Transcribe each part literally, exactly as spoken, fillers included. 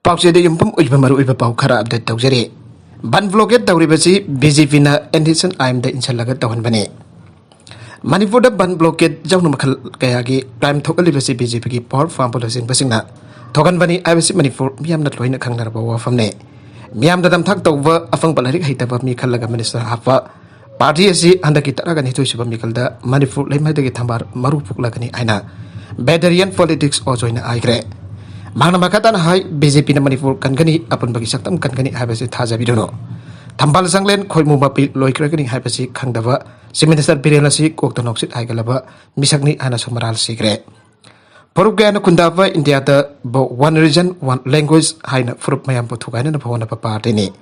ꯄꯥꯎꯆꯦꯗ ꯌꯨꯝꯐꯝ ꯑꯣꯏꯕ ꯃꯔꯨꯑꯣꯏꯕ ꯄꯥꯎ ꯈꯔ ꯑꯞꯗꯦꯠ ꯇꯧꯖꯔꯤ꯫ ꯕꯟ ꯕ꯭ꯂꯣꯀꯦꯠ ꯇꯧꯔꯤꯕꯁꯤ B J P N S N I ꯑꯦꯝꯗ ꯏꯟꯁꯤꯜꯂꯒ ꯇꯧꯍꯟꯕꯅꯤ꯫ ꯃꯅꯤꯄꯨꯔꯗ ꯕꯟ ꯕ꯭ꯂꯣꯀꯦꯠ ꯌꯥꯎꯅ ꯃꯈꯜ ꯀꯌꯥꯒꯤ ꯀ꯭ꯔꯥꯏꯝ ꯊꯣꯛꯍꯜꯂꯤꯕꯁꯤ ꯕꯤ ꯖꯦ ꯄꯤꯒꯤ ꯄꯋꯥꯔ ꯐꯥꯝꯕ ꯂꯨꯆꯤꯡꯕꯁꯤꯡꯅ ꯊꯣꯛꯍꯟꯕꯅꯤ ꯍꯥꯏꯕꯁꯤ ꯃꯅꯤꯄꯨꯔ ꯃꯤꯌꯥꯝꯅ ꯂꯣꯏꯅ ꯈꯪꯅꯔꯕ ꯋꯥꯐꯝꯅꯤ꯫ ꯃꯤꯌꯥꯝꯗ ꯅꯝꯊꯥꯛ ꯇꯧꯕ ꯑꯐꯪꯕ ꯂꯥꯏꯔꯤꯛ ꯍꯩꯇꯕ ꯃꯤ ꯈꯜꯂꯒ ꯃꯤꯅꯤꯁꯇꯔ ꯍꯥꯞꯄ ꯄꯥꯔꯇꯤ ꯑꯁꯤ ꯍꯟꯗꯛꯀꯤ ꯇꯔꯥꯒ ꯅꯤꯊꯣꯏ ꯁꯨꯕ ꯃꯤꯈꯜꯗ ꯃꯅꯤꯄꯨꯔ ꯂꯩꯃꯥꯏꯗꯒꯤ ꯊꯝꯕꯥꯜ ꯃꯔꯨ ꯄꯨꯛꯂꯒꯅꯤ ꯍꯥꯏꯅ ꯕꯦꯗꯔꯤꯌꯟ ꯄꯣꯂꯤꯇꯤꯛꯁ ꯑꯣꯖꯣꯏꯅ ꯍꯥꯏꯈ꯭ꯔꯦ꯫ ꯃꯍꯥꯛꯅ ꯃꯈꯥ ꯇꯥꯅ ꯍꯥꯏ, ꯕꯤ ꯖꯦ ꯄꯤꯅ ꯃꯅꯤꯄꯨꯔ ꯀꯟꯒꯅꯤ, ꯑꯄꯨꯟꯕꯒꯤ ꯁꯛꯇꯝ ꯀꯟꯒꯅꯤ ꯍꯥꯏꯕꯁꯤ ꯊꯥꯖꯕꯤꯔꯨꯅꯨ꯫ ꯊꯝꯕꯥꯜ ꯆꯥꯡꯂꯦꯟ ꯈꯣꯏꯃꯨ ꯃꯄꯤ ꯂꯣꯏꯈ꯭ꯔꯒꯅꯤ ꯍꯥꯏꯕꯁꯤ ꯈꯪꯗꯕ ꯆꯤꯐ ꯃꯤꯅꯤꯁꯇꯔ ꯕꯤꯔꯦꯟ ꯑꯁꯤ ꯀꯣꯛꯇ ꯅꯨꯡꯁꯤꯠ ꯍꯥꯏꯒꯠꯂꯕ ꯃꯤꯁꯛꯅꯤ ꯍꯥꯏꯅꯁꯨ ꯃꯔꯥꯜ ꯁꯤꯈ꯭ꯔꯦ꯫ ꯐꯨꯔꯨꯞ ꯀꯌꯥꯅ ꯈꯨꯟꯗꯥꯕ ꯏꯟꯗꯤꯌꯥꯗ ꯕ-, one region, one language ꯍꯥꯏꯅ ꯐꯨꯔꯨꯞ ꯃꯌꯥꯝ ꯄꯨꯊꯣꯛ ꯀꯥꯏꯅꯅꯕ ꯍꯣꯠꯅꯕ ꯄꯥꯔꯇꯤꯅꯤ꯫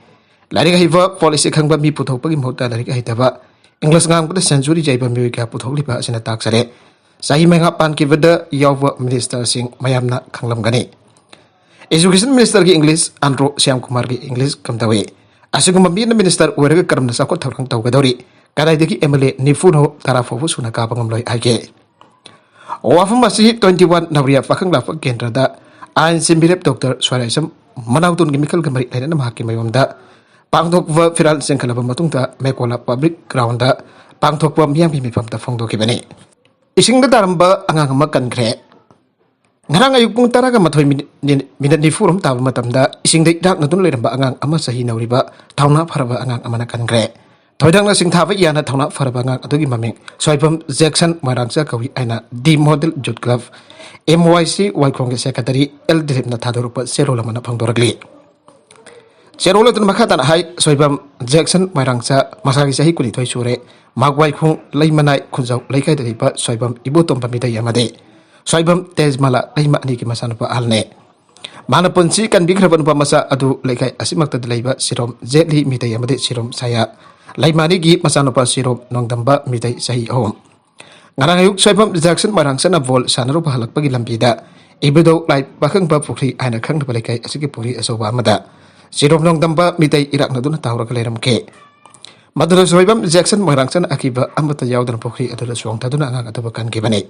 ꯂꯥꯏꯔꯤꯛ ꯍꯩꯕ, ꯄꯣꯂꯤꯁꯤ ꯈꯪꯕ ꯃꯤ ꯄꯨꯊꯣꯛꯄꯒꯤ ꯃꯍꯨꯠꯇ ꯂꯥꯏꯔꯤꯛ ꯍꯩꯇꯕ, ꯏꯪꯂꯤꯁ ꯉꯥꯡꯕꯗ ꯁꯦꯟꯆꯨꯔꯤ ꯌꯩꯕ ꯃꯤꯑꯣꯏ ꯀꯌꯥ ꯄꯨꯊꯣꯛꯂꯤꯕ ꯑꯁꯤꯅ ꯇꯥꯛꯆꯔꯦ꯫ ꯆꯍꯤ ꯃꯉꯥ ꯄꯥꯟꯈꯤꯕꯗ ꯌꯥꯎꯕ ꯃꯤꯅꯤꯁꯇꯔꯁꯤꯡ ꯃꯌꯥꯝꯅ ꯈꯪꯂꯝꯒꯅꯤ꯫ ꯑꯦꯖꯨꯀꯦꯁꯟ ꯃꯤꯅꯤꯁꯇꯔꯒꯤ ꯏꯪꯂꯤꯁ, ꯑꯟꯗ꯭ꯔꯣ ꯁ꯭ꯌꯥꯝ ꯀꯨꯃꯥꯔꯒꯤ ꯏꯪꯂꯤꯁ ꯀꯝꯗꯧꯏ? ꯑꯁꯤꯒꯨꯝꯕ ꯃꯤ ꯑꯃꯅ ꯃꯤꯅꯤꯁꯇꯔ ꯑꯣꯏꯔꯒ ꯀꯔꯝꯅ ꯆꯥꯎꯈꯠ ꯊꯧꯔꯥꯡ ꯇꯧꯒꯗꯧꯔꯤ? ꯀꯗꯥꯏꯗꯒꯤ ꯑꯦꯝ ꯑꯦꯜ ꯑꯦ ꯅꯤꯐꯨꯅꯣ ꯇꯔꯥ ꯐꯥꯎꯕ ꯁꯨꯅ ꯀꯥꯕ ꯉꯝꯂꯣꯏ ꯍꯥꯏꯒꯦ? ꯋꯥꯐꯝ ꯑꯁꯤ ꯇ꯭ꯋꯦꯟꯇꯤ ꯋꯥꯟ ꯅꯧꯔꯤꯌꯥ ꯄꯥꯈꯪ ꯂꯥꯛꯄ ꯀꯦꯟꯗ꯭ꯔꯗ ꯑꯥꯏꯟꯁꯤ ꯃꯤꯔꯦꯞ ꯗꯣꯛꯇꯔ ꯁ꯭ꯋꯥꯏꯔꯥꯏꯁꯝ ꯃꯅꯥꯎꯇꯣꯟꯒꯤ ꯃꯤꯈꯜꯒ ꯃꯔꯤ ꯂꯩꯅꯅ ꯃꯍꯥꯛꯀꯤ ꯃꯌꯨꯝꯗ ꯄꯥꯡꯊꯣꯛꯄ ꯐꯤꯔꯥꯜ ꯆꯦꯟꯈꯠꯂꯕ ꯃꯇꯨꯡꯗ ꯃꯦꯀꯣꯂꯥ ꯄꯕ꯭ꯂꯤꯛ ꯒ꯭ꯔꯥꯎꯟꯗ ꯄꯥꯡꯊꯣꯛꯄ ꯃꯤꯌꯥꯝꯒꯤ ꯃꯤꯐꯝꯗ ꯐꯣꯡꯗꯣꯛꯈꯤꯕꯅꯤ꯫ ꯏꯁꯤꯡꯗ ꯇꯥꯔꯝꯕ ꯑꯉꯥꯡ ꯑꯃ ꯀꯟꯈ꯭ꯔꯦ꯫ ꯉꯔꯥꯡ ꯑꯌꯨꯛ ꯄꯨꯡ ꯇꯔꯥꯒ ꯃꯥꯊꯣꯏ ꯃꯤꯅꯤꯠ, ꯃꯤꯅꯤꯠ ꯅꯤꯐꯨ ꯔꯣꯝ ꯇꯥꯕ ꯃꯇꯝꯗ ꯏꯁꯤꯡꯗ ꯏꯔꯥꯛꯅꯗꯨꯅ ꯂꯩꯔꯝꯕ ꯑꯉꯥꯡ ꯑꯃ ꯆꯍꯤ ꯅꯧꯔꯤꯕ ꯊꯧꯅꯥ ꯐꯔꯕ ꯑꯉꯥꯡ ꯑꯃꯅ ꯀꯟꯈ꯭ꯔꯦ꯫ ꯊꯣꯏꯗꯛꯅ ꯁꯤꯡꯊꯥꯕ ꯌꯥꯅ ꯊꯧꯅꯥ ꯐꯔꯕ ꯑꯉꯥꯡ ꯑꯗꯨꯒꯤ ꯃꯃꯤꯡ ꯁꯣꯏꯕꯝ ꯖꯦꯛꯁꯟ ꯃꯣꯏꯔꯥꯡꯆꯥ ꯀꯧꯏ ꯍꯥꯏꯅ ꯗꯤ ꯃꯣꯗꯦꯜ ꯌꯨꯠ ꯀ꯭ꯂꯕ, ꯑꯦꯝ ꯋꯥꯏ ꯁꯤ, ꯋꯥꯏꯈꯣꯡꯒꯤ ꯁꯦꯀ꯭ꯔꯦꯇꯔꯤ ꯑꯦꯜ ꯗꯤꯂꯤꯞꯅ ꯊꯥꯗꯣꯔꯛꯄ ꯆꯦꯔꯣꯜ ꯑꯃꯅ ꯐꯣꯡꯗꯣꯔꯛꯂꯤ꯫ ꯆꯦꯔꯣꯜ ꯑꯗꯨꯅ ꯃꯈꯥ ꯇꯥꯅ ꯍꯥꯏ, ꯁꯣꯏꯕꯝ ꯖꯦꯛꯁꯟ ꯃꯣꯏꯔꯥꯡꯆꯥ ꯃꯁꯥꯒꯤ ꯆꯍꯤ ꯀꯨꯟꯅꯤꯊꯣꯏ ꯁꯨꯔꯦ꯫ ꯃꯥꯛ ꯋꯥꯏꯈꯣꯡ ꯂꯩꯃꯅꯥꯏ ꯈꯨꯟꯖꯥꯎ ꯂꯩꯀꯥꯏꯗ ꯂꯩꯕ ꯁꯣꯏꯕꯝ ꯏꯕꯣꯇꯣꯝꯕ ꯃꯤꯇꯩ ꯑꯃꯗꯤ ꯁꯣꯏꯕꯝ ꯇꯦꯖꯃꯥꯂꯥ ꯂꯩꯃ ꯑꯅꯤꯒꯤ ꯃꯆꯥꯅꯨꯄꯥ ꯑꯍꯜꯅꯦ꯫ ꯃꯥꯅ ꯄꯨꯟꯁꯤ ꯀꯟꯕꯤꯈ꯭ꯔꯕ ꯅꯨꯄꯥ ꯃꯆꯥ ꯑꯗꯨ ꯂꯩꯀꯥꯏ ꯑꯁꯤꯃꯛꯇꯗ ꯂꯩꯕ ꯁꯤꯔꯣꯝ ꯖꯦꯠꯂꯤ ꯃꯤꯇꯩ ꯑꯃꯗꯤ ꯁꯤꯔꯣꯝ ꯁꯥꯌꯥ ꯂꯩꯃ ꯑꯅꯤꯒꯤ ꯃꯆꯥꯅꯨꯄꯥ ꯁꯤꯔꯣꯝ ꯅꯣꯡꯗꯝꯕ ꯃꯤꯇꯩ ꯆꯍꯤ ꯑꯍꯨꯝ꯫ ꯉꯔꯥꯡ ꯑꯌꯨꯛ ꯁꯣꯏꯕꯝ ꯖꯦꯛꯁꯟ ꯃꯣꯏꯔꯥꯡꯆꯥꯅ ꯕꯣꯜ ꯁꯥꯟꯅꯔꯨꯕ ꯍꯜꯂꯛꯄꯒꯤ ꯂꯝꯕꯤꯗ ꯏꯕꯨꯙꯧ ꯂꯥꯏ ꯄꯥꯈꯪꯕ ꯄꯨꯈ꯭ꯔꯤ ꯍꯥꯏꯅ ꯈꯪꯅꯕ ꯂꯩꯀꯥꯏ ꯑꯁꯤꯒꯤ ꯄꯨꯈ꯭ꯔꯤ ꯑꯆꯧꯕ ꯑꯃꯗ ꯁꯤꯔꯣꯝ ꯅꯣꯡꯗꯝꯕ ꯃꯤꯇꯩ ꯏꯔꯥꯛꯅꯗꯨꯅ ꯇꯥꯍꯧꯔꯒ ꯂꯩꯔꯝꯈꯤ꯫ ꯃꯗꯨꯗ ꯁꯣꯏꯕꯝ ꯖꯦꯛꯁꯟ ꯃꯣꯏꯔꯥꯡꯆꯥꯅ ꯑꯀꯤꯕ ꯑꯃꯠꯇ ꯌꯥꯎꯗꯅ ꯄꯨꯈ꯭ꯔꯤ ꯑꯗꯨꯗ ꯆꯣꯡꯊꯗꯨꯅ ꯑꯉꯥꯡ ꯑꯗꯨꯕꯨ ꯀꯟꯈꯤꯕꯅꯤ꯫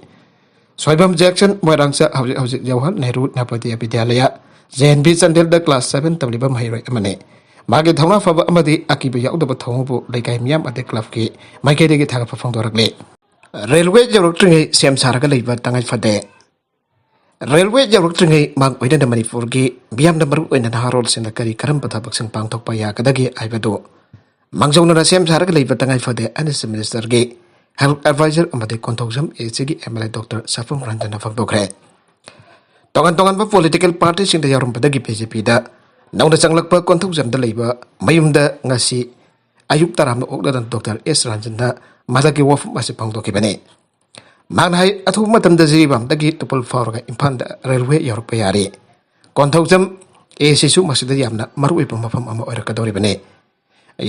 ꯁꯣꯏꯕꯝ ꯖꯦꯛꯁꯟ ꯃꯣꯏꯔꯥꯡꯆꯥ ꯍꯧꯖꯤꯛ ꯍꯧꯖꯤꯛ Jawahar Nehru Navodaya Vidyalaya J N V ꯆꯥꯟꯗꯦꯜꯗ ꯀ꯭ꯂꯥꯁ ꯁꯚꯦꯟ ꯇꯝꯂꯤꯕ ꯃꯍꯩꯔꯣꯏ ꯑꯃꯅꯤ꯫ ꯃꯥꯒꯤ ꯊꯧꯅꯥ ꯐꯕ ꯑꯃꯗꯤ ꯑꯀꯤꯕ ꯌꯥꯎꯗꯕ ꯊꯧꯑꯣꯡꯕꯨ ꯂꯩꯀꯥꯏ ꯃꯤꯌꯥꯝ ꯑꯃꯗꯤ ꯀ꯭ꯂꯕꯀꯤ ꯃꯥꯏꯀꯩꯗꯒꯤ ꯊꯥꯒꯠꯄ ꯐꯣꯡꯗꯣꯔꯛꯂꯤ꯫ ꯔꯦꯜꯋꯦ ꯌꯧꯔꯛꯇ꯭ꯔꯤꯉꯩ ꯁꯦꯝ ꯁꯥꯔꯒ ꯂꯩꯕ ꯇꯉꯥꯏ ꯐꯗꯦ꯫ ꯔꯦꯜꯋꯦ ꯌꯧꯔꯛꯇ꯭ꯔꯤꯉꯩ ꯃꯥꯡ ꯑꯣꯏꯅꯅ ꯃꯅꯤꯄꯨꯔꯒꯤ ꯃꯤꯌꯥꯝꯅ ꯃꯔꯨ ꯑꯣꯏꯅ ꯅꯍꯥꯔꯣꯜꯁꯤꯡꯅ ꯀꯔꯤ ꯀꯔꯝꯕ ꯊꯕꯛꯁꯤꯡ ꯄꯥꯡꯊꯣꯛꯄ ꯌꯥꯒꯗꯒꯦ ꯍꯥꯏꯕꯗꯨ ꯃꯥꯡꯖꯧꯅꯅ ꯁꯦꯝ ꯁꯥꯔꯒ ꯂꯩꯕ ꯇꯉꯥꯏ ꯐꯗꯦ ꯍꯥꯏꯅ ꯆꯤꯐ ꯃꯤꯅꯤꯁꯇꯔꯒꯤ ꯍꯦꯜꯊ ꯑꯦꯗꯚꯥꯏꯖꯔ ꯑꯃꯗꯤ ꯀꯣꯟꯊꯧꯖꯝ ꯑꯦ ꯁꯤꯒꯤ ꯑꯦꯝ ꯑꯦꯜ ꯑꯦ ꯗꯣꯛꯇꯔ ꯁꯥꯐꯝ ꯔꯟꯖꯟꯅ ꯐꯣꯡꯗꯣꯛꯈ꯭ꯔꯦ꯫ ꯇꯣꯉꯥꯟ ꯇꯣꯉꯥꯟꯕ ꯄꯣꯂꯤꯇꯤꯀꯦꯜ ꯄꯥꯔꯇꯤꯁꯤꯡꯗ ꯌꯥꯎꯔꯝꯕꯗꯒꯤ ꯕꯤ ꯖꯦ ꯄꯤꯗ ꯅꯧꯅ ꯆꯪꯂꯛꯄ ꯀꯣꯟꯊꯧꯖꯝꯗ ꯂꯩꯕ ꯃꯌꯨꯝꯗ ꯉꯁꯤ ꯑꯌꯨꯛ ꯇꯔꯥꯝꯅ ꯑꯣꯛꯂꯗꯨꯅ ꯗꯣꯛꯇꯔ ꯑꯦꯁ ꯔꯟꯖꯟꯅ ꯃꯍꯥꯛꯀꯤ ꯋꯥꯐꯝ ꯑꯁꯤ ꯐꯣꯡꯗꯣꯛꯈꯤꯕꯅꯤ꯫ ꯃꯍꯥꯛꯅ ꯍꯥꯏ, ꯑꯊꯨꯕ ꯃꯇꯝꯗ ꯖꯤꯔꯤꯕꯥꯝꯗꯒꯤ ꯇꯨꯄꯨꯜ ꯐꯥꯎꯔꯒ ꯏꯝꯐꯥꯜꯗ ꯔꯦꯜꯋꯦ ꯌꯧꯔꯛꯄ ꯌꯥꯔꯦ꯫ ꯀꯣꯟꯊꯧꯖꯝ ꯑꯦ ꯁꯤꯁꯨ ꯃꯁꯤꯗ ꯌꯥꯝꯅ ꯃꯔꯨꯑꯣꯏꯕ ꯃꯐꯝ ꯑꯃ ꯑꯣꯏꯔꯛꯀꯗꯧꯔꯤꯕꯅꯤ꯫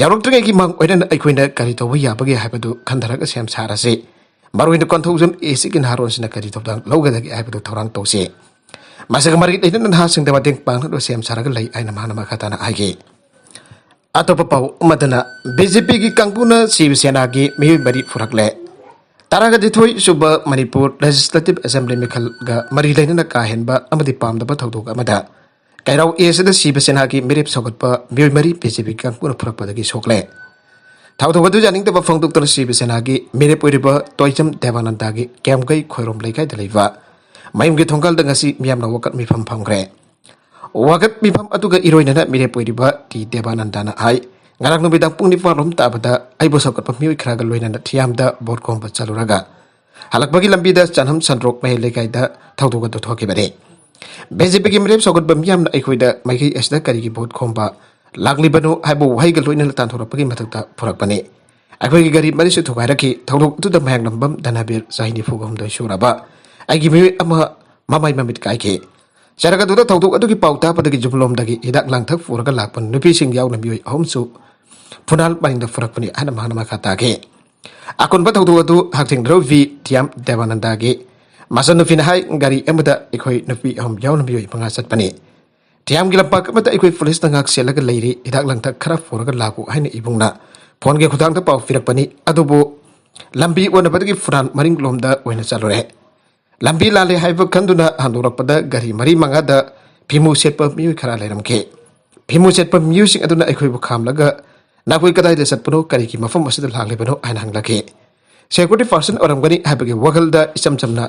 ꯌꯥꯎꯔꯛꯇ꯭ꯔꯤꯉꯩꯒꯤ ꯃꯥꯡ ꯑꯣꯏꯅꯅ ꯑꯩꯈꯣꯏꯅ ꯀꯔꯤ ꯇꯧꯕ ꯌꯥꯕꯒꯦ ꯍꯥꯏꯕꯗꯨ ꯈꯟꯊꯔꯒ ꯁꯦꯝ ꯁꯥꯔꯁꯤ꯫ ꯃꯔꯨꯑꯣꯏꯅ ꯀꯣꯟꯊꯧꯖꯝ ꯑꯦ ꯁꯤꯒꯤ ꯅꯍꯥꯔꯣꯟꯁꯤꯡꯅ ꯀꯔꯤ ꯊꯧꯗꯥꯡ ꯂꯧꯒꯗꯒꯦ ꯍꯥꯏꯕꯗꯨ ꯊꯧꯔꯥꯡ ꯇꯧꯁꯤ꯫ ꯃꯁꯤꯒ ꯃꯔꯤ ꯂꯩꯅꯅ ꯅꯍꯥꯁꯤꯡꯗ ꯃꯇꯦꯡ ꯄꯥꯡꯅꯕ ꯁꯦꯝ ꯁꯥꯔꯒ ꯂꯩ ꯍꯥꯏꯅ ꯃꯍꯥꯛꯅ ꯃꯈꯥ ꯇꯥꯅ ꯍꯥꯏꯈꯤ꯫ ꯑꯇꯣꯞꯄ ꯄꯥꯎ ꯑꯃꯗꯅ, ꯕꯤ ꯖꯦ ꯄꯤꯒꯤ ꯀꯥꯡꯕꯨꯅ ꯁꯤꯕ ꯁꯦꯅꯥꯒꯤ ꯃꯤꯑꯣꯏ ꯃꯔꯤ ꯄꯨꯔꯛꯂꯦ꯫ ꯇꯔꯥꯒ ꯅꯤꯊꯣꯏ ꯁꯨꯕ ꯃꯅꯤꯄꯨꯔ ꯂꯦꯖꯤꯁꯂꯦꯇꯤꯚ ꯑꯦꯁꯦꯝꯕ꯭ꯂꯤ ꯃꯤꯈꯜꯒ ꯃꯔꯤ ꯂꯩꯅꯅ ꯀꯥ ꯍꯦꯟꯕ ꯑꯃꯗꯤ ꯄꯥꯝꯗꯕ ꯊꯧꯗꯣꯛ ꯑꯃꯗ ꯀꯩꯔꯥꯎ ꯑꯦꯁꯤꯗ ꯁꯤꯕ ꯁꯦꯅꯥꯒꯤ ꯃꯤꯔꯦꯞ ꯁꯧꯒꯠꯄ ꯃꯤꯑꯣꯏ ꯃꯔꯤ ꯕꯤ ꯖꯦ ꯄꯤ ꯀꯥꯡꯕꯨꯅ ꯐꯨꯔꯛꯄꯗꯒꯤ ꯁꯣꯛꯂꯦ꯫ ꯊꯧꯗꯣꯛ ꯑꯗꯨ ꯌꯥꯅꯤꯡꯗꯕ ꯐꯣꯡꯗꯣꯛꯇꯨꯅ ꯁꯤꯕ ꯁꯦꯅꯥꯒꯤ ꯃꯤꯔꯦꯞ ꯑꯣꯏꯔꯤꯕ ꯇꯣꯏꯖꯝ ꯗꯦꯕꯥꯅꯟꯗꯥꯒꯤ ꯀꯦꯝꯒꯩ ꯈꯣꯏꯔꯣꯝ ꯂꯩꯀꯥꯏꯗ ꯂꯩꯕ ꯃꯌꯨꯝꯒꯤ ꯊꯣꯡꯒꯥꯜꯗ ꯉꯁꯤ ꯃꯤꯌꯥꯝꯅ ꯋꯥꯀꯠ ꯃꯤꯐꯝ ꯐꯝꯈ꯭ꯔꯦ꯫ ꯋꯥꯀꯠ ꯃꯤꯐꯝ ꯑꯗꯨꯒ ꯏꯔꯣꯏꯅꯅ ꯃꯤꯔꯦꯞ ꯑꯣꯏꯔꯤꯕ ꯇꯤ ꯗꯦꯕꯥꯅꯟꯗꯥꯅ ꯍꯥꯏ, ꯉꯔꯥꯡ ꯅꯨꯃꯤꯗꯥꯡ ꯄꯨꯡ ꯅꯤꯄꯥꯟ ꯔꯣꯝ ꯇꯥꯕꯗ ꯑꯩꯕꯨ ꯁꯧꯒꯠꯄ ꯃꯤꯑꯣꯏ ꯈꯔꯒ ꯂꯣꯏꯅꯅ ꯊꯤꯌꯥꯝꯗ ꯚꯣꯠ ꯈꯣꯝꯕ ꯆꯠꯂꯨꯔꯒ ꯍꯜꯂꯛꯄꯒꯤ ꯂꯝꯕꯤꯗ ꯆꯅꯝ ꯁꯟꯗ꯭ꯔꯣꯛ ꯃꯌꯥꯏ ꯂꯩꯀꯥꯏꯗ ꯊꯧꯗꯣꯛ ꯑꯗꯨ ꯊꯣꯛꯈꯤꯕꯅꯤ꯫ ꯕꯤ ꯖꯦ ꯄꯤꯒꯤ ꯃꯤꯔꯦꯞ ꯁꯧꯒꯠꯄ ꯃꯤꯌꯥꯝꯅ ꯑꯩꯈꯣꯏꯗ ꯃꯥꯏꯀꯩ ꯑꯁꯤꯗ ꯀꯔꯤꯒꯤ ꯚꯣꯠ ꯈꯣꯝꯕ ꯂꯥꯛꯂꯤꯕꯅꯣ ꯍꯥꯏꯕ ꯋꯥꯍꯩꯒ ꯂꯣꯏꯅꯅ ꯇꯥꯟꯊꯣꯔꯛꯄꯒꯤ ꯃꯊꯛꯇ ꯐꯨꯔꯛꯄꯅꯤ꯫ ꯑꯩꯈꯣꯏꯒꯤ ꯒꯥꯔꯤ ꯃꯔꯤꯁꯨ ꯊꯨꯒꯥꯏꯔꯛꯈꯤ꯫ ꯊꯧꯗꯣꯛ ꯑꯗꯨꯗ ꯃꯌꯥꯡꯂꯝꯕꯝ ꯙꯅꯕꯤꯔ, ꯆꯍꯤ ꯅꯤꯐꯨ ꯍꯨꯝꯗꯣꯏ ꯁꯨꯔꯕ ꯑꯩꯒꯤ ꯃꯤꯑꯣꯏ ꯑꯃ ꯃꯃꯥꯏ ꯃꯃꯤꯠ ꯀꯥꯏꯈꯤ꯫ ꯆꯔꯛ ꯑꯗꯨꯗ ꯊꯧꯗꯣꯛ ꯑꯗꯨꯒꯤ ꯄꯥꯎ ꯇꯥꯕꯗꯒꯤ ꯌꯨꯝꯂꯣꯝꯗꯒꯤ ꯍꯤꯗꯥꯛ ꯂꯥꯡꯊꯛ ꯄꯨꯔꯒ ꯂꯥꯛꯄ ꯅꯨꯄꯤꯁꯤꯡ ꯌꯥꯎꯅ ꯃꯤꯑꯣꯏ ꯑꯍꯨꯝꯁꯨ ꯐꯨꯅꯥꯜ ꯃꯅꯤꯡꯗ ꯐꯨꯔꯛꯄꯅꯤ ꯍꯥꯏꯅ ꯃꯍꯥꯛꯅ ꯃꯈꯥ ꯇꯥꯈꯤ꯫ ꯑꯀꯣꯟꯕ ꯊꯧꯗꯣꯛ ꯑꯗꯨ ꯍꯛꯊꯦꯡꯅꯔꯨ ꯚꯤ ꯇꯤ ꯑꯦꯝ ꯗꯦꯕꯥꯅꯟꯗꯥꯒꯤ ꯃꯆꯟꯅꯨꯄꯤꯅ ꯍꯥꯏ, ꯒꯥꯔꯤ ꯑꯃꯗ ꯑꯩꯈꯣꯏ ꯅꯨꯄꯤ ꯑꯍꯨꯝ ꯌꯥꯎꯅ ꯃꯤꯑꯣꯏ ꯃꯉꯥ ꯆꯠꯄꯅꯤ꯫ ꯊꯤꯌꯥꯝꯒꯤ ꯂꯝꯄꯥꯛ ꯑꯃꯗ ꯑꯩꯈꯣꯏ ꯄꯨꯂꯤꯁꯅ ꯉꯥꯛ ꯁꯦꯜꯂꯒ ꯂꯩꯔꯤ, ꯍꯤꯗꯥꯛ ꯂꯥꯡꯊꯛ ꯈꯔ ꯄꯨꯔꯒ ꯂꯥꯛꯎ ꯍꯥꯏꯅ ꯏꯕꯨꯡꯅ ꯐꯣꯟꯒꯤ ꯈꯨꯊꯥꯡꯗ ꯄꯥꯎ ꯄꯤꯔꯛꯄꯅꯤ꯫ ꯑꯗꯨꯕꯨ ꯂꯝꯕꯤ ꯑꯣꯟꯅꯕꯗꯒꯤ ꯐꯨꯔꯥꯟ ꯃꯅꯤꯡꯂꯣꯝꯗ ꯑꯣꯏꯅ ꯆꯠꯂꯨꯔꯦ꯫ ꯂꯝꯕꯤ ꯂꯥꯜꯂꯦ ꯍꯥꯏꯕ ꯈꯟꯗꯨꯅ ꯍꯟꯗꯣꯔꯛꯄꯗ ꯒꯥꯔꯤ ꯃꯔꯤ ꯃꯉꯥꯗ ꯐꯤꯃꯨ ꯁꯦꯠꯄ ꯃꯤꯑꯣꯏ ꯈꯔ ꯂꯩꯔꯝꯈꯤ꯫ ꯐꯤꯃꯨ ꯁꯦꯠꯄ ꯃꯤꯑꯣꯏꯁꯤꯡ ꯑꯗꯨꯅ ꯑꯩꯈꯣꯏꯕꯨ ꯈꯥꯝꯂꯒ "ꯅꯈꯣꯏ ꯀꯗꯥꯏꯗ ꯆꯠꯄꯅꯣ, ꯀꯔꯤꯒꯤ ꯃꯐꯝ ꯑꯁꯤꯗ ꯂꯥꯛꯂꯤꯕꯅꯣ?" ꯍꯥꯏꯅ ꯍꯪꯂꯛꯈꯤ꯫ "ꯁꯦꯀ꯭ꯌꯨꯔꯤꯇꯤ ꯄꯥꯔꯁꯟ ꯑꯣꯏꯔꯝꯒꯅꯤ" ꯍꯥꯏꯕꯒꯤ ꯋꯥꯈꯜꯗ ꯏꯆꯝ ꯆꯝꯅ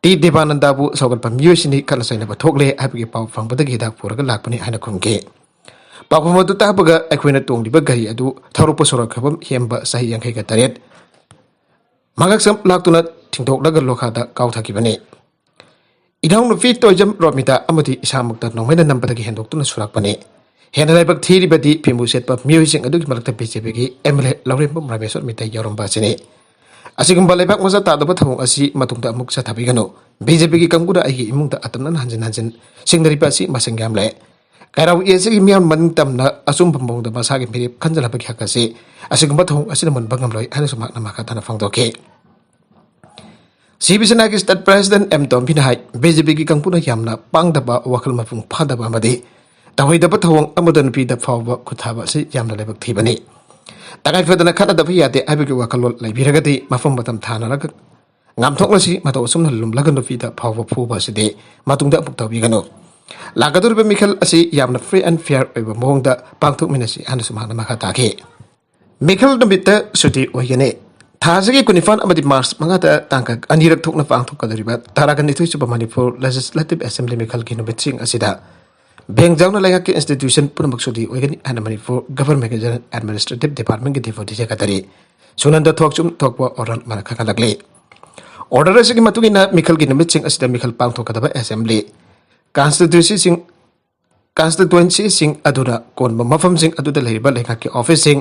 "ꯇꯤ ꯗꯦꯕꯥꯅꯟꯗꯥꯕꯨ ꯁꯧꯒꯠꯄ ꯃꯤꯑꯣꯏꯁꯤꯡꯅꯤ, ꯈꯠꯅ ꯆꯩꯅꯕ ꯊꯣꯛꯂꯦ ꯍꯥꯏꯕꯒꯤ ꯄꯥꯎ ꯐꯪꯕꯗꯒꯤ ꯍꯤꯗꯥꯛ ꯄꯨꯔꯒ ꯂꯥꯛꯄꯅꯤ" ꯍꯥꯏꯅ ꯈꯨꯝꯈꯤ꯫ ꯄꯥꯎꯈꯨꯝ ꯑꯗꯨ ꯇꯥꯕꯒ ꯑꯩꯈꯣꯏꯅ ꯇꯣꯡꯂꯤꯕ ꯒꯥꯔꯤ ꯑꯗꯨ ꯊꯧꯔꯛꯄ ꯁꯣꯔꯣꯛ ꯐꯤꯕꯝ ꯍꯦꯟꯕ ꯆꯍꯤ ꯌꯥꯡꯈꯩꯒ ꯇꯔꯦꯠ ꯃꯉꯛꯁꯝ ꯂꯥꯛꯇꯨꯅ ꯊꯤꯡꯗꯣꯛꯂꯒ ꯂꯣꯈꯥꯗ ꯀꯥꯎꯊꯈꯤꯕꯅꯤ꯫ ꯏꯅꯥꯎꯅꯨꯄꯤ ꯇꯣꯏꯖꯝ ꯔꯣꯃꯤꯇꯥ ꯑꯃꯗꯤ ꯏꯁꯥꯃꯛꯇ ꯅꯣꯡꯃꯩꯅ ꯅꯝꯕꯗꯒꯤ ꯍꯦꯟꯗꯣꯛꯇꯨꯅ ꯁꯨꯔꯛꯄꯅꯤ꯫ ꯍꯦꯟꯅ ꯂꯥꯏꯕꯛ ꯊꯤꯔꯤꯕꯗꯤ ꯐꯤꯃꯨ ꯁꯦꯠꯄ ꯃꯤꯑꯣꯏꯁꯤꯡ ꯑꯗꯨꯒꯤ ꯃꯔꯛꯇ ꯕꯤ ꯖꯦ ꯄꯤꯒꯤ ꯑꯦꯝ ꯑꯦꯜ ꯑꯦ ꯂꯧꯔꯦꯝꯕꯝ ꯔꯥꯃꯦꯁ꯭ꯋꯔ ꯃꯤꯇꯩ ꯌꯥꯎꯔꯝꯕ ꯑꯁꯤꯅꯤ꯫ ꯑꯁꯤꯒꯨꯝꯕ ꯂꯩꯕꯥꯛ ꯃꯆꯥ ꯇꯥꯗꯕ ꯊꯧꯑꯣꯡ ꯑꯁꯤ ꯃꯇꯨꯡꯗ ꯑꯃꯨꯛ ꯆꯠꯊꯕꯤꯒꯅꯨ꯫ ꯕꯤ ꯖꯦ ꯄꯤꯒꯤ ꯀꯥꯡꯕꯨꯅ ꯑꯩꯒꯤ ꯏꯃꯨꯡꯗ ꯑꯇꯝꯅꯅ ꯍꯟꯖꯤꯟ ꯍꯟꯖꯤꯟ ꯁꯤꯡꯅꯔꯤꯕ ꯑꯁꯤ ꯃꯁꯤꯡ ꯌꯥꯝꯂꯦ꯫ ꯀꯩꯔꯥꯎ ꯑꯦ ꯁꯤꯒꯤ ꯃꯤꯌꯥꯝ ꯃꯅꯤꯡ ꯇꯝꯅ ꯑꯆꯨꯝꯕ ꯃꯑꯣꯡꯗ ꯃꯁꯥꯒꯤ ꯃꯤꯔꯦꯞ ꯈꯟꯖꯅꯕꯒꯤ ꯍꯛ ꯑꯁꯤ ꯑꯁꯤꯒꯨꯝꯕ ꯊꯧꯑꯣꯡ ꯑꯁꯤꯅ ꯃꯨꯟꯕ ꯉꯝꯂꯣꯏ ꯍꯥꯏꯅꯁꯨ ꯃꯍꯥꯛꯅ ꯃꯈꯥ ꯇꯥꯅ ꯐꯣꯡꯗꯣꯛꯈꯤ꯫ ꯁꯤꯕ ꯁꯦꯅꯥꯒꯤ ꯁ꯭ꯇꯦꯠ ꯄ꯭ꯔꯦꯁꯤꯗꯦꯟꯠ ꯑꯦꯝ ꯇꯣꯝꯕꯤꯅ ꯍꯥꯏ, ꯕꯤ ꯖꯦ ꯄꯤꯒꯤ ꯀꯥꯡꯕꯨꯅ ꯌꯥꯝꯅ ꯄꯥꯡꯗꯕ, ꯋꯥꯈꯜ ꯃꯄꯨꯡ ꯐꯥꯗꯕ ꯑꯃꯗꯤ ꯇꯧꯍꯩꯗꯕ ꯊꯧꯑꯣꯡ ꯑꯃꯗ ꯅꯨꯄꯤꯗ ꯐꯥꯎꯕ ꯈꯨꯠ ꯊꯥꯕ ꯑꯁꯤ ꯌꯥꯝꯅ ꯂꯥꯏꯕꯛ ꯊꯤꯕꯅꯤ꯫ ꯇꯉꯥꯏ ꯐꯗꯅ ꯈꯠꯅꯗꯕ ꯌꯥꯗꯦ ꯍꯥꯏꯕꯒꯤ ꯋꯥꯈꯜꯂꯣꯟ ꯂꯩꯕꯤꯔꯒꯗꯤ ꯃꯐꯝ ꯃꯇꯝ ꯊꯥꯅꯔꯒ ꯉꯥꯝꯊꯣꯛꯅꯁꯤ꯫ ꯃꯇꯧ ꯑꯁꯨꯝꯅ ꯂꯨꯝꯂꯒ ꯅꯨꯄꯤꯗ ꯐꯥꯎꯕ ꯐꯨꯕ ꯑꯁꯤꯗꯤ ꯃꯇꯨꯡꯗ ꯑꯃꯨꯛ ꯇꯧꯕꯤꯒꯅꯨ꯫ ꯂꯥꯛꯀꯗꯧꯔꯤꯕ ꯃꯤꯈꯜ ꯑꯁꯤ ꯌꯥꯝꯅ ꯐ꯭ꯔꯤ ꯑꯦꯟ ꯐꯤꯌꯔ ꯑꯣꯏꯕ ꯃꯑꯣꯡꯗ ꯄꯥꯡꯊꯣꯛꯃꯤꯟꯅꯁꯤ ꯍꯥꯏꯅꯁꯨ ꯃꯍꯥꯛꯅ ꯃꯈꯥ ꯇꯥꯈꯤ꯫ ꯃꯤꯈꯜ ꯅꯨꯃꯤꯠꯇ ꯁꯨꯇꯤ ꯑꯣꯏꯒꯅꯤ꯫ ꯊꯥ ꯑꯁꯤꯒꯤ ꯀꯨꯟꯅꯤꯄꯥꯟ ꯑꯃꯗꯤ ꯃꯥꯔꯆ ꯃꯉꯥꯗ ꯇꯥꯡꯀꯛ ꯑꯅꯤꯔꯛ ꯊꯣꯛꯅ ꯄꯥꯡꯊꯣꯛꯀꯗꯧꯔꯤꯕ ꯇꯔꯥꯒ ꯅꯤꯊꯣꯏ ꯁꯨꯕ ꯃꯅꯤꯄꯨꯔ ꯂꯦꯖꯤꯁꯂꯦꯇꯤꯚ ꯑꯦꯁꯦꯝꯕ꯭ꯂꯤ ꯃꯤꯈꯜꯒꯤ ꯅꯨꯃꯤꯠꯁꯤꯡ ꯑꯁꯤꯗ ꯕꯦꯡ ꯌꯥꯎꯅ ꯂꯩꯉꯥꯛꯀꯤ ꯏꯟꯁꯇꯤꯇ꯭ꯌꯨꯁꯟ ꯄꯨꯝꯅꯃꯛ ꯁꯨꯇꯤ ꯑꯣꯏꯒꯅꯤ ꯍꯥꯏꯅ ꯃꯅꯤꯄꯨꯔ ꯒꯚꯔꯟꯃꯦꯟꯒꯤ ꯖꯦꯅꯔꯦꯜ ꯑꯦꯗꯃꯤꯅꯤꯁꯇ꯭ꯔꯦꯇꯤꯚ ꯗꯤꯄꯥꯔꯠꯃꯦꯟꯒꯤ ꯗꯦꯄ꯭ꯌꯨꯇꯤ ꯁꯦꯀ꯭ꯔꯦꯇꯔꯤ ꯁꯨꯅꯟꯗ ꯊꯣꯛꯆꯨꯝ ꯊꯣꯛꯄ ꯑꯣꯔꯗꯔ ꯑꯃꯅ ꯈꯪꯍꯜꯂꯛꯂꯤ꯫ ꯑꯣꯔꯗꯔ ꯑꯁꯤꯒꯤ ꯃꯇꯨꯡ ꯏꯟꯅ ꯃꯤꯈꯜꯒꯤ ꯅꯨꯃꯤꯠꯁꯤꯡ ꯑꯁꯤꯗ ꯃꯤꯈꯜ ꯄꯥꯡꯊꯣꯛꯀꯗꯕ ꯑꯦꯁꯦꯝꯕ꯭ꯂꯤ, ꯀꯟꯁꯇꯤꯇ꯭ꯌꯨꯟꯁꯤꯁꯤꯡ, ꯀꯟꯁꯇꯤꯇ꯭ꯋꯦꯟꯁꯤꯁꯤꯡ ꯑꯗꯨꯅ ꯀꯣꯟꯕ ꯃꯐꯝꯁꯤꯡ ꯑꯗꯨꯗ ꯂꯩꯔꯤꯕ ꯂꯩꯉꯥꯛꯀꯤ ꯑꯣꯐꯤꯁꯁꯤꯡ,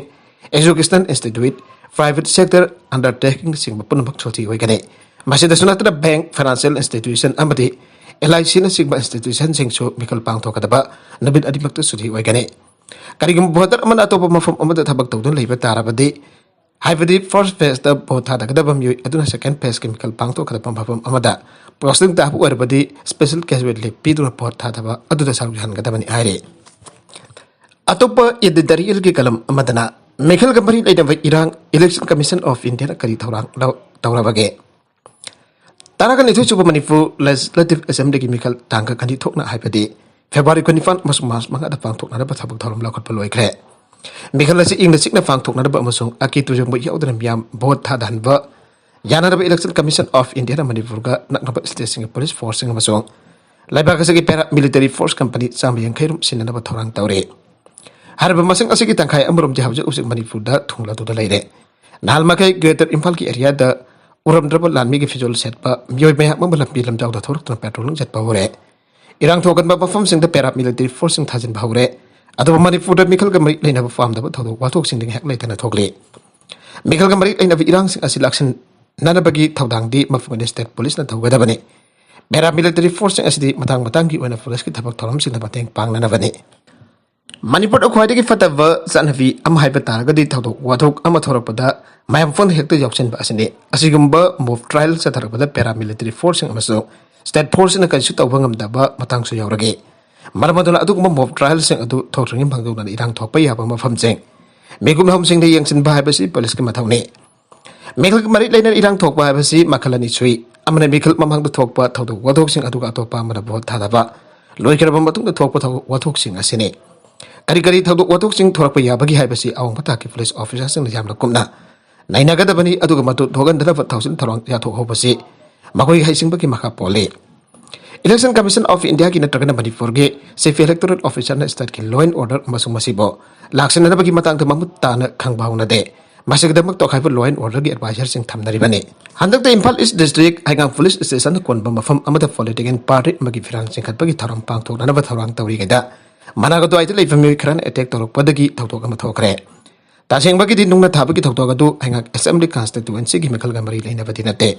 ꯑꯦꯖꯨꯀꯦꯁꯅꯦꯜ ꯏꯟꯁꯇꯤꯇ꯭ꯌꯨꯠ, ꯄ꯭ꯔꯥꯏꯚꯦꯠ ꯁꯦꯛꯇꯔ ꯑꯟꯗꯔꯇꯦꯀꯤꯡꯁꯤꯡꯕ ꯄꯨꯝꯅꯃꯛ ꯁꯨꯇꯤ ꯑꯣꯏꯒꯅꯤ꯫ ꯃꯁꯤꯗꯁꯨ ꯅꯠꯇꯅ ꯕꯦꯡꯛ, ꯐꯥꯏꯅꯥꯟꯁꯤꯌꯦꯜ ꯏꯟꯁꯇꯤꯇ꯭ꯌꯨꯁꯟ ꯑꯃꯗꯤ ꯑꯦꯜ ꯑꯥꯏ ꯁꯤꯅꯆꯤꯡꯕ ꯏꯟꯁꯇꯤꯇ꯭ꯌꯨꯁꯟꯁꯤꯡꯁꯨ ꯃꯤꯈꯜ ꯄꯥꯡꯊꯣꯛꯀꯗꯕ ꯅꯨꯃꯤꯠ ꯑꯅꯤꯃꯛꯇ ꯁꯨꯇꯤ ꯑꯣꯏꯒꯅꯤ꯫ ꯀꯔꯤꯒꯨꯝꯕ ꯚꯣꯇꯔ ꯑꯃꯅ ꯑꯇꯣꯞꯄ ꯃꯐꯝ ꯑꯃꯗ ꯊꯕꯛ ꯇꯧꯗꯨꯅ ꯂꯩꯕ ꯇꯥꯔꯕꯗꯤ, ꯍꯥꯏꯕꯗꯤ ꯐꯥꯔꯁ ꯐꯦꯖꯇ ꯚꯣꯠ ꯊꯥꯗꯒꯗꯕ ꯃꯤꯑꯣꯏ ꯑꯗꯨꯅ ꯁꯦꯀꯦꯟ ꯐꯦꯖꯀꯤ ꯃꯤꯈꯜ ꯄꯥꯡꯊꯣꯛꯀꯗꯕ ꯃꯐꯝ ꯑꯃꯗ ꯄꯣꯁꯇꯤꯡ ꯇꯥꯕ ꯑꯣꯏꯔꯕꯗꯤ ꯁ꯭ꯄꯦꯁꯦꯜ ꯀꯦꯖꯨꯋꯦꯜ ꯂꯤꯚ ꯄꯤꯗꯨꯅ ꯚꯣꯠ ꯊꯥꯗꯕ ꯑꯗꯨꯗ ꯁꯔꯨꯛ ꯌꯥꯍꯟꯒꯗꯕꯅꯤ ꯍꯥꯏꯔꯤ꯫ ꯑꯇꯣꯞꯄ ꯏꯗꯤꯇꯣꯔꯤꯌꯦꯜꯒꯤ ꯀꯂꯝ ꯑꯃꯗꯅ ꯃꯤꯈꯜꯒ ꯃꯔꯤ ꯂꯩꯅꯕ ꯏꯔꯥꯡ, ꯏꯂꯦꯛꯁꯟ ꯀꯃꯤꯁꯟ ꯑꯣꯐ ꯏꯟꯗꯤꯌꯥꯅ ꯀꯔꯤ ꯊꯧꯔꯥꯡ ꯂꯧ-, ꯇꯧꯔꯕꯒꯦ? ꯇꯔꯥꯒ ꯅꯤꯊꯣꯏ ꯁꯨꯕ ꯃꯅꯤꯄꯨꯔ ꯂꯦꯖꯤꯁꯂꯦꯇꯤꯚ ꯑꯦꯁꯦꯝꯕ꯭ꯂꯤꯒꯤ ꯃꯤꯈꯜ ꯇꯥꯡ ꯑꯅꯤ ꯊꯣꯛꯅ ꯍꯥꯏꯕꯗꯤ ꯐꯦꯕ꯭ꯔꯨꯋꯥꯔꯤ ꯀꯨꯟꯅꯤꯄꯥꯟ ꯑꯃꯁꯨꯡ ꯃꯥꯔꯆ ꯃꯉꯥꯗ ꯄꯥꯡꯊꯣꯛꯅꯅꯕ ꯊꯕꯛ ꯊꯧꯔꯝ ꯂꯧꯈꯠꯄ ꯂꯣꯏꯈ꯭ꯔꯦ꯫ ꯃꯤꯈꯜ ꯑꯁꯤ ꯏꯪꯅ ꯆꯤꯛꯅ ꯄꯥꯡꯊꯣꯛꯅꯅꯕ ꯑꯃꯁꯨꯡ ꯑꯀꯤ ꯇꯨꯖꯪꯕ ꯌꯥꯎꯗꯅ ꯃꯤꯌꯥꯝ ꯚꯣꯠ ꯊꯥꯗꯍꯟꯕ ꯌꯥꯅꯅꯕ Election Commission of Indiaꯅ ꯃꯅꯤꯄꯨꯔꯒ ꯅꯛꯅꯕ ꯁ꯭ꯇꯦꯠꯁꯤꯡꯒꯤ ꯄꯨꯂꯤꯁ ꯐꯣꯔꯁꯁꯤꯡ ꯑꯃꯁꯨꯡ ꯂꯩꯕꯥꯛ ꯑꯁꯤꯒꯤ ꯄꯦꯔꯥ ꯃꯤꯂꯤꯇꯔꯤ ꯐꯣꯔꯁ ꯀꯝꯄꯅꯤ ꯆꯥꯝꯃ ꯌꯥꯡꯈꯩ ꯔꯣꯝ ꯁꯤꯟꯅꯅꯕ ꯊꯧꯔꯥꯡ ꯇꯧꯔꯤ꯫ ꯍꯥꯏꯔꯤꯕ ꯃꯁꯤꯡ ꯑꯁꯤꯒꯤ ꯇꯪꯈꯥꯏ ꯑꯃꯔꯣꯝꯗꯤ ꯍꯧꯖꯤꯛ ꯍꯧꯖꯤꯛ ꯃꯅꯤꯄꯨꯔꯗ ꯊꯨꯡꯂꯗꯨꯅ ꯂꯩꯔꯦ꯫ ꯅꯍꯥꯟ ꯃꯈꯩ Greater ꯏꯝꯐꯥꯜꯒꯤ ꯑꯦꯔꯤꯌꯥꯗ ꯎꯔꯝꯗ꯭ꯔꯕ ꯂꯥꯟꯃꯤꯒꯤ ꯐꯤꯖꯣꯜ ꯁꯦꯠꯄ ꯃꯤꯑꯣꯏ ꯃꯌꯥꯝ ꯑꯃ ꯂꯝꯕꯤ ꯂꯝꯖꯥꯎꯗ ꯊꯣꯔꯛꯇꯨꯅ ꯄꯦꯇ꯭ꯔꯣꯂꯤꯡ ꯆꯠꯄ ꯍꯧꯔꯦ꯫ ꯏꯔꯥꯡ ꯊꯣꯛꯍꯟꯕ ꯃꯐꯝꯁꯤꯡꯗ ꯄꯦꯔꯥ ꯃꯤꯂꯤꯇꯔꯤ ꯐꯣꯔꯁꯁꯤꯡ ꯊꯥꯖꯤꯟꯕ ꯍꯧꯔꯦ꯫ ꯑꯗꯨꯕꯨ ꯃꯅꯤꯄꯨꯔꯗ ꯃꯤꯈꯜꯒ ꯃꯔꯤ ꯂꯩꯅꯕ ꯄꯥꯝꯗꯕ ꯊꯧꯗꯣꯛ ꯋꯥꯊꯣꯛꯁꯤꯡꯗꯤ ꯉꯥꯏꯍꯥꯛ ꯂꯩꯇꯅ ꯊꯣꯛꯂꯤ꯫ ꯃꯤꯈꯜꯒ ꯃꯔꯤ ꯂꯩꯅꯕ ꯏꯔꯥꯡꯁꯤꯡ ꯑꯁꯤ ꯂꯥꯛꯁꯤꯟꯅꯅꯕꯒꯤ ꯊꯧꯗꯥꯡꯗꯤ ꯃꯐꯝ ꯑꯗꯨꯒꯤ ꯁ꯭ꯇꯦꯠ ꯄꯨꯂꯤꯁꯅ ꯇꯧꯒꯗꯕꯅꯤ꯫ ꯄꯦꯔꯥ ꯃꯤꯂꯤꯇꯔꯤ ꯐꯣꯔꯁꯁꯤꯡ ꯑꯁꯤꯗꯤ ꯃꯇꯥꯡ ꯃꯇꯥꯡꯒꯤ ꯑꯣꯏꯅ ꯄꯨꯂꯤꯁꯀꯤ ꯊꯕꯛ ꯊꯧꯔꯝꯁꯤꯡꯗ ꯃꯇꯦꯡ ꯄꯥꯡꯅꯅꯕꯅꯤ꯫ ꯃꯅꯤꯄꯨꯔꯗ ꯈ꯭ꯋꯥꯏꯗꯒꯤ ꯐꯠꯇꯕ ꯆꯠꯅꯕꯤ ꯑꯃ ꯍꯥꯏꯕ ꯇꯥꯔꯒꯗꯤ ꯊꯧꯗꯣꯛ ꯋꯥꯊꯣꯛ ꯑꯃ ꯊꯣꯔꯛꯄꯗ ꯃꯌꯥꯝ ꯄꯨꯝꯅ ꯍꯦꯛꯇ ꯌꯥꯎꯁꯤꯟꯕ ꯑꯁꯤꯅꯤ꯫ ꯑꯁꯤꯒꯨꯝꯕ ꯃꯣꯕ ꯇ꯭ꯔꯥꯏꯌꯦꯜ ꯆꯠꯊꯔꯛꯄꯗ ꯄꯦꯔꯥ ꯃꯤꯂꯤꯇꯔꯤ ꯐꯣꯔꯁꯁꯤꯡ ꯑꯃꯁꯨꯡ ꯁ꯭ꯇꯦꯠ ꯐꯣꯔꯁꯁꯤꯡꯅ ꯀꯔꯤꯁꯨ ꯇꯧꯕ ꯉꯝꯗꯕ ꯃꯇꯥꯡꯁꯨ ꯌꯥꯎꯔꯛꯏ꯫ ꯃꯔꯝ ꯑꯗꯨꯅ ꯑꯗꯨꯒꯨꯝꯕ ꯃꯣꯕ ꯇ꯭ꯔꯥꯏꯌꯦꯜꯁꯤꯡ ꯑꯗꯨ ꯊꯣꯛꯇ꯭ꯔꯤꯉꯩ ꯃꯥꯡꯖꯧꯅꯅ ꯏꯔꯥꯡ ꯊꯣꯛꯄ ꯌꯥꯕ ꯃꯐꯝꯁꯤꯡ, ꯃꯤꯀꯨꯞ ꯃꯐꯝꯁꯤꯡꯗ ꯌꯦꯡꯁꯤꯟꯕ ꯍꯥꯏꯕꯁꯤ ꯄꯨꯂꯤꯁꯀꯤ ꯃꯊꯧꯅꯤ꯫ ꯃꯤꯈꯜꯒ ꯃꯔꯤ ꯂꯩꯅꯅ ꯏꯔꯥꯡ ꯊꯣꯛꯄ ꯍꯥꯏꯕꯁꯤ ꯃꯈꯜ ꯑꯅꯤ ꯁꯨꯏ꯫ ꯑꯃꯅ ꯃꯤꯈꯜ ꯃꯃꯥꯡꯗ ꯊꯣꯛꯄ ꯊꯧꯗꯣꯛ ꯋꯥꯊꯣꯛꯁꯤꯡ, ꯑꯗꯨꯒ ꯑꯇꯣꯞꯄ ꯑꯃꯅ ꯚꯣꯠ ꯊꯥꯗꯕ ꯂꯣꯏꯈ꯭ꯔꯕ ꯃꯇꯨꯡꯗ ꯊꯣꯛꯄ ꯊꯧꯗꯣꯛ ꯋꯥꯊꯣꯛꯁꯤꯡ ꯑꯁꯤꯅꯤ꯫ ꯀꯔꯤ ꯀꯔꯤ ꯊꯧꯗꯣꯛ ꯋꯥꯊꯣꯛꯁꯤꯡ ꯊꯣꯔꯛꯄ ꯌꯥꯕꯒꯦ ꯍꯥꯏꯕꯁꯤ ꯑꯋꯥꯡꯕ ꯊꯥꯛꯀꯤ ꯄꯨꯂꯤꯁ ꯑꯣꯐꯤꯁꯥꯔꯁꯤꯡꯅ ꯌꯥꯝꯅ ꯀꯨꯞꯅ ꯅꯩꯅꯒꯗꯕꯅꯤ, ꯑꯗꯨꯒ ꯃꯗꯨ ꯊꯣꯛꯍꯟꯗꯅꯕ ꯊꯧꯁꯤꯜ ꯊꯧꯔꯥꯡ ꯌꯥꯊꯣꯛꯍꯧꯕꯁꯤ ꯃꯈꯣꯏꯒꯤ ꯍꯩꯁꯤꯡꯕꯒꯤ ꯃꯈꯥ ꯄꯣꯜꯂꯤ꯫ Election Commission of Indiaꯒꯤ ꯅꯠꯇ꯭ꯔꯒꯅ ꯃꯅꯤꯄꯨꯔꯒꯤ Chief Electoral Officerꯅ stateꯀꯤ law and order ꯑꯃꯁꯨꯡ ꯃꯁꯤꯕꯨ ꯂꯥꯛꯁꯤꯟꯅꯅꯕꯒꯤ ꯃꯇꯥꯡꯗ ꯃꯃꯨꯠ ꯇꯥꯅ ꯈꯪꯕ ꯍꯧꯅꯗꯦ꯫ ꯃꯁꯤꯒꯤꯗꯃꯛ ꯇꯣꯈꯥꯏꯕ law and orderꯒꯤ advisorꯁꯤꯡ ꯊꯝꯅꯔꯤꯕꯅꯤ꯫ ꯍꯟꯗꯛꯇ ꯏꯝꯐꯥꯜ ꯏꯁ ꯗꯤꯁꯇ꯭ꯔꯤꯛ ꯍꯩꯉꯥꯡ ꯄꯨꯂꯤꯁ ꯁ꯭ꯇꯦꯁꯟꯗ ꯀꯣꯟꯕ ꯃꯐꯝ ꯑꯃꯗ political party ꯑꯃꯒꯤ ꯐꯤꯔꯥꯜ ꯆꯤꯡꯈꯠꯄꯒꯤ ꯊꯧꯔꯝ ꯄꯥꯡꯊꯣꯛꯅꯅꯕ ꯊꯧꯔꯥꯡ ꯇꯧꯔꯤꯉꯩꯗ ꯃꯅꯥꯛ ꯑꯗꯨꯋꯥꯏꯗ ꯂꯩꯕ ꯃꯤꯑꯣꯏ ꯈꯔꯅ attack ꯇꯧꯔꯛꯄꯗꯒꯤ ꯊꯧꯗꯣꯛ ꯑꯃ ꯊꯣꯛꯈ꯭ꯔꯦ꯫ ꯇꯁꯦꯡꯕꯒꯤ ꯅꯨꯡꯅ ꯊꯥꯕꯒꯤ ꯊꯧꯗꯣꯛ ꯑꯗꯨ ꯍꯩꯉꯥꯡ Assembly Constituencyꯒꯤ ꯃꯤꯈꯜꯒ ꯃꯔꯤ ꯂꯩꯅꯕꯗꯤ ꯅꯠꯇꯦ꯫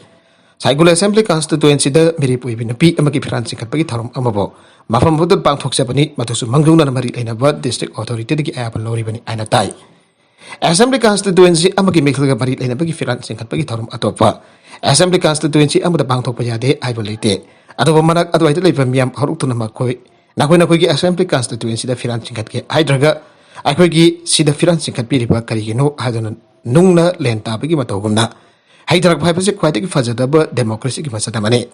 ꯁꯥꯏꯒꯨꯜ Assembly Constituencyꯗ ꯃꯤꯔꯦꯞ ꯑꯣꯏꯕꯤ ꯅꯨꯄꯤ ꯑꯃꯒꯤ ꯐꯤꯔꯥꯜ ꯆꯤꯡꯈꯠꯄꯒꯤ ꯊꯧꯔꯝ ꯑꯃꯕꯨ ꯃꯐꯝ ꯑꯗꯨꯗ ꯄꯥꯡꯊꯣꯛꯆꯕꯅꯤ, ꯃꯗꯨꯁꯨ ꯃꯥꯡꯖꯧꯅꯅ ꯃꯔꯤ ꯂꯩꯅꯕ district authorityꯗꯒꯤ ꯑꯌꯥꯕ ꯂꯧꯔꯤꯕꯅꯤ ꯍꯥꯏꯅ ꯇꯥꯏ꯫ Assembly Constituency ꯑꯃꯒꯤ ꯃꯤꯈꯜꯒ ꯃꯔꯤ ꯂꯩꯅꯕꯒꯤ ꯐꯤꯔꯥꯜ ꯆꯤꯡꯈꯠꯄꯒꯤ ꯊꯧꯔꯝ ꯑꯇꯣꯞꯄ Assembly Constituency ꯑꯃꯗ ꯄꯥꯡꯊꯣꯛꯄ ꯌꯥꯗꯦ ꯍꯥꯏꯕ ꯂꯩꯇꯦ꯫ ꯑꯗꯨꯕꯨ ꯃꯅꯥꯛ ꯑꯗꯨꯋꯥꯏꯗ ꯂꯩꯕ ꯃꯤꯌꯥꯝ ꯍꯧꯔꯛꯇꯨꯅ ꯃꯈꯣꯏ ꯅꯈꯣꯏ ꯅꯈꯣꯏꯒꯤ Assembly Constituencyꯗ ꯐꯤꯔꯥꯜ ꯆꯤꯡꯈꯠꯀꯦ ꯍꯥꯏꯗ꯭ꯔꯒ ꯑꯩꯈꯣꯏꯒꯤ ꯁꯤꯗ ꯐꯤꯔꯥꯜ ꯆꯤꯡꯈꯠꯄꯤꯔꯤꯕ ꯀꯔꯤꯒꯤꯅꯣ ꯍꯥꯏꯗꯨꯅ ꯅꯨꯡꯅ ꯂꯦꯟ ꯇꯥꯕꯒꯤ ꯃꯇꯧꯒꯨꯝꯅ ꯍꯩꯊꯔꯛꯄ ꯍꯥꯏꯕꯁꯤ ꯈ꯭ꯋꯥꯏꯗꯒꯤ ꯐꯖꯗꯕ ꯗꯦꯃꯣꯀ꯭ꯔꯦꯁꯤꯒꯤ ꯃꯁꯛ ꯑꯃꯅꯤ꯫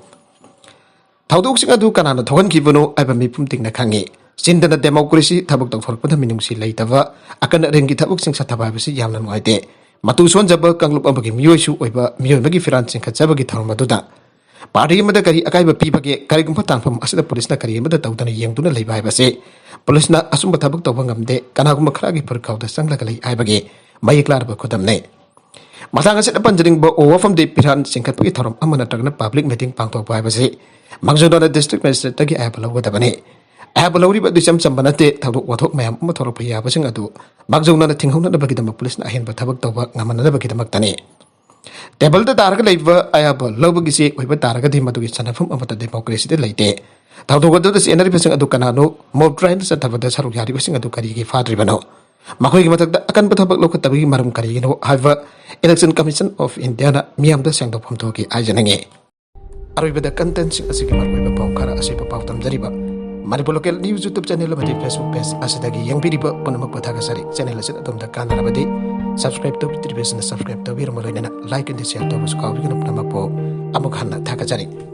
ꯊꯧꯗꯣꯛꯁꯤꯡ ꯑꯗꯨ ꯀꯅꯥꯅ ꯊꯣꯛꯍꯟꯈꯤꯕꯅꯣ ꯍꯥꯏꯕ ꯃꯤꯄꯨꯝ ꯇꯤꯡꯅ ꯈꯪꯏ꯫ ꯆꯤꯟꯗꯅ ꯗꯦꯃꯣꯀ꯭ꯔꯦꯁꯤ ꯊꯕꯛ ꯇꯧꯊꯣꯔꯛꯄꯗ ꯃꯤꯅꯨꯡꯁꯤ ꯂꯩꯇꯕ, ꯑꯀꯟ ꯑꯔꯤꯡꯒꯤ ꯊꯕꯛꯁꯤꯡ ꯆꯠꯊꯕ ꯍꯥꯏꯕꯁꯤ ꯌꯥꯝꯅ ꯅꯨꯡꯉꯥꯏꯇꯦ꯫ ꯃꯇꯨ ꯁꯣꯟꯖꯕ ꯀꯥꯡꯂꯨꯞ ꯑꯃꯒꯤ ꯃꯤꯑꯣꯏꯁꯨ ꯑꯣꯏꯕ ꯃꯤꯑꯣꯏ ꯑꯃꯒꯤ ꯐꯤꯔꯥꯟ ꯆꯤꯡꯈꯠꯆꯕꯒꯤ ꯊꯧꯔꯝ ꯑꯗꯨꯗ ꯄꯥꯔꯇꯤ ꯑꯃꯗ ꯀꯔꯤ ꯑꯀꯥꯏꯕ ꯄꯤꯕꯒꯦ? ꯀꯔꯤꯒꯨꯝꯕ ꯇꯥꯡꯐꯝ ꯑꯁꯤꯗ ꯄꯨꯂꯤꯁꯅ ꯀꯔꯤ ꯑꯃꯠꯇ ꯇꯧꯗꯅ ꯌꯦꯡꯗꯨꯅ ꯂꯩꯕ ꯍꯥꯏꯕꯁꯤ ꯄꯨꯂꯤꯁꯅ ꯑꯆꯨꯝꯕ ꯊꯕꯛ ꯇꯧꯕ ꯉꯝꯗꯦ, ꯀꯅꯥꯒꯨꯝꯕ ꯈꯔꯒꯤ ꯐꯨꯔꯈꯥꯎꯗ ꯆꯪꯂꯒ ꯂꯩ ꯍꯥꯏꯕꯒꯤ ꯃꯌꯦꯛ ꯂꯥꯔꯕ ꯈꯨꯗꯝꯅꯤ꯫ ꯃꯇꯥꯡ ꯑꯁꯤꯗ ꯄꯟꯖꯅꯤꯡꯕ ꯋꯥꯐꯝꯗꯤ ꯐꯤꯔꯥꯟ ꯆꯤꯡꯈꯠꯄꯒꯤ ꯊꯧꯔꯝ ꯑꯃ ꯅꯠꯇ꯭ꯔꯒꯅ ꯄꯕ꯭ꯂꯤꯛ ꯃꯤꯇꯤꯡ ꯄꯥꯡꯊꯣꯛꯄ ꯍꯥꯏꯕꯁꯤ ꯃꯥꯡꯖꯧꯅꯅ ꯗꯤꯁꯇ꯭ꯔꯤꯛ ꯃꯦꯖꯤꯁꯇ꯭ꯔꯦꯠꯇꯒꯤ ꯑꯌꯥꯕ ꯂꯧꯒꯗꯕꯅꯤ꯫ ꯑꯌꯥꯕ ꯂꯧꯔꯤꯕ ꯑꯗꯨ ꯏꯆꯝ ꯆꯝꯕ ꯅꯠꯇꯦ꯫ ꯊꯧꯗꯣꯛ ꯋꯥꯊꯣꯛ ꯃꯌꯥꯝ ꯑꯃ ꯊꯣꯛꯂꯛꯄ ꯌꯥꯕꯁꯤꯡ ꯑꯗꯨ ꯃꯥꯡꯖꯧꯅꯅ ꯊꯤꯡꯍꯧꯅꯅꯕꯒꯤꯗꯃꯛ ꯄꯨꯂꯤꯁꯅ ꯑꯍꯦꯟꯕ ꯊꯕꯛ ꯇꯧꯕ ꯉꯝꯍꯟꯅꯕꯒꯤꯗꯃꯛꯇꯅꯤ꯫ ꯇꯦꯕꯜꯗ ꯇꯥꯔꯒ ꯂꯩꯕ ꯑꯌꯥꯕ ꯂꯧꯕꯒꯤ ꯆꯦ ꯑꯣꯏꯕ ꯇꯥꯔꯒꯗꯤ ꯃꯗꯨꯒꯤ ꯆꯟꯅꯐꯝ ꯑꯃꯠꯇ ꯗꯦꯃꯣꯀ꯭ꯔꯦꯁꯤꯗ ꯂꯩꯇꯦ꯫ ꯊꯧꯗꯣꯛ ꯑꯗꯨꯗ ꯆꯦꯟꯅꯔꯤꯕꯁꯤꯡ ꯑꯗꯨ ꯀꯅꯥꯅꯣ? ꯃꯣꯕ ꯇ꯭ꯔꯥꯏꯜꯗ ꯆꯠꯊꯕꯗ ꯁꯔꯨꯛ ꯌꯥꯔꯤꯕꯁꯤꯡ ꯑꯗꯨ ꯀꯔꯤꯒꯤ ꯐꯥꯗ꯭ꯔꯤꯕꯅꯣ? ꯃꯈꯣꯏꯒꯤ ꯃꯊꯛꯇ ꯑꯀꯟꯕ ꯊꯕꯛ ꯂꯧꯈꯠꯇꯕꯒꯤ ꯃꯔꯝ ꯀꯔꯤꯒꯤꯅꯣ ꯍꯥꯏꯕ Election Commission of Indiaꯅ ꯃꯤꯌꯥꯝꯗ ꯁꯦꯡꯗꯣꯛꯐꯝ ꯊꯣꯛꯈꯤ ꯍꯥꯏꯖꯅꯤꯡꯉꯤ꯫ ꯑꯔꯣꯏꯕꯗ contentꯁꯤꯡ ꯑꯁꯤꯒꯤ ꯃꯔꯨꯑꯣꯏꯕ ꯄꯥꯎ ꯈꯔ ꯑꯁꯤꯕꯨ ꯄꯥꯎ ꯇꯝꯖꯔꯤꯕ Manipur local news YouTube channel ꯑꯃꯗꯤ Facebook ꯄꯦꯖ ꯑꯁꯤꯗꯒꯤ ꯌꯦꯡꯕꯤꯔꯤꯕ ꯄꯨꯝꯅꯃꯛꯄꯨ ꯊꯥꯒꯠꯆꯔꯤ꯫ ꯆꯦꯅꯦꯜ ꯑꯁꯤꯅ ꯑꯗꯣꯝꯗ ꯀꯥꯟꯅꯔꯕꯗꯤ subscribe ꯇꯧꯕꯤꯗ꯭ꯔꯤꯕꯁꯤꯡꯅ subscribe ꯇꯧꯕꯤꯔꯝꯕ ꯂꯣꯏꯅꯅ like ꯑꯃꯗꯤ share ꯇꯧꯕꯁꯨ ꯀꯥꯎꯕꯤꯒꯅꯨ꯫ ꯄꯨꯝꯅꯃꯛꯄꯨ ꯑꯃꯨꯛ ꯍꯟꯅ ꯊꯥꯒꯠꯆꯔꯤ꯫